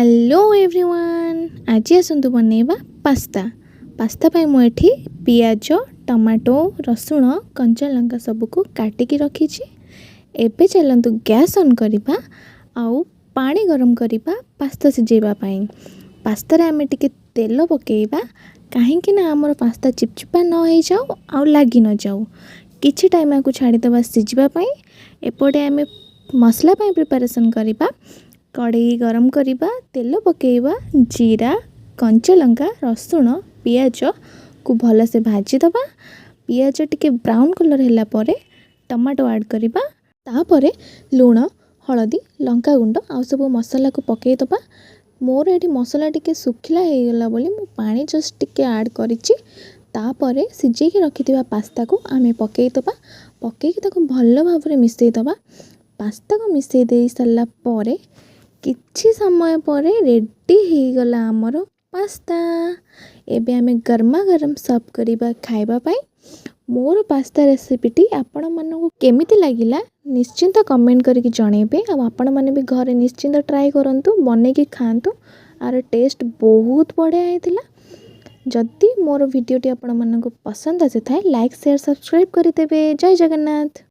Hello everyone, ଆଜି ଆସନ୍ତୁ ବନେଇବା ପାସ୍ତା। ପାସ୍ତା ପାଇଁ ମୁଁ ଏଠି ପିଆଜ, ଟମାଟୋ, ରସୁଣ, କଞ୍ଚା ଲଙ୍କା ସବୁକୁ କାଟିକି ରଖିଛି। ଏବେ ଚାଲନ୍ତୁ ଗ୍ୟାସ୍ ଅନ୍ କରିବା ଆଉ ପାଣି ଗରମ କରିବା ପାସ୍ତା ସିଝେଇବା ପାଇଁ। ପାସ୍ତାରେ ଆମେ ଟିକେ ତେଲ ପକାଇବା, କାହିଁକି ନା ଆମର ପାସ୍ତା ଚିପଚିପା ନ ହେଇଯାଉ ଆଉ ଲାଗି ନଯାଉ। କିଛି ଟାଇମ୍ ଆକୁ ଛାଡ଼ିଦେବା ସିଝିବା ପାଇଁ। ଏପଟେ ଆମେ ମସଲା ପାଇଁ ପ୍ରିପାରେସନ୍ କରିବା। କଡ଼େଇ ଗରମ କରିବା, ତେଲ ପକାଇବା, ଜିରା, କଞ୍ଚା ଲଙ୍କା, ରସୁଣ, ପିଆଜକୁ ଭଲସେ ଭାଜିଦେବା। ପିଆଜ ଟିକେ ବ୍ରାଉନ୍ କଲର୍ ହେଲା ପରେ ଟମାଟୋ ଆଡ଼୍ କରିବା। ତାପରେ ଲୁଣ, ହଳଦୀ, ଲଙ୍କାଗୁଣ୍ଡ ଆଉ ସବୁ ମସଲାକୁ ପକାଇଦେବା। ମୋର ଏଠି ମସଲା ଟିକେ ଶୁଖିଲା ହେଇଗଲା ବୋଲି ମୁଁ ପାଣି ଜଷ୍ଟ ଟିକେ ଆଡ଼୍ କରିଛି। ତାପରେ ସିଝେଇକି ରଖିଥିବା ପାସ୍ତାକୁ ଆମେ ପକାଇଦେବା। ପକାଇକି ତାକୁ ଭଲ ଭାବରେ ମିଶାଇଦେବା। ପାସ୍ତାକୁ ମିଶାଇ ଦେଇ ସାରିଲା ପରେ କିଛି ସମୟ ପରେ ରେଡ଼ି ହେଇଗଲା ଆମର ପାସ୍ତା। ଏବେ ଆମେ ଗରମା ଗରମ ସର୍ଭ କରିବା ଖାଇବା ପାଇଁ। ମୋର ପାସ୍ତା ରେସିପିଟି ଆପଣମାନଙ୍କୁ କେମିତି ଲାଗିଲା, ନିଶ୍ଚିନ୍ତ କମେଣ୍ଟ କରିକି ଜଣେଇବେ। ଆଉ ଆପଣମାନେ ବି ଘରେ ନିଶ୍ଚିନ୍ତ ଟ୍ରାଏ କରନ୍ତୁ, ବନେଇକି ଖାଆନ୍ତୁ। ୟାର ଟେଷ୍ଟ ବହୁତ ବଢ଼ିଆ ହେଇଥିଲା। ଯଦି ମୋର ଭିଡ଼ିଓଟି ଆପଣମାନଙ୍କୁ ପସନ୍ଦ ଆସିଥାଏ, ଲାଇକ୍, ସେୟାର, ସବସ୍କ୍ରାଇବ୍ କରିଦେବେ। ଜୟ ଜଗନ୍ନାଥ।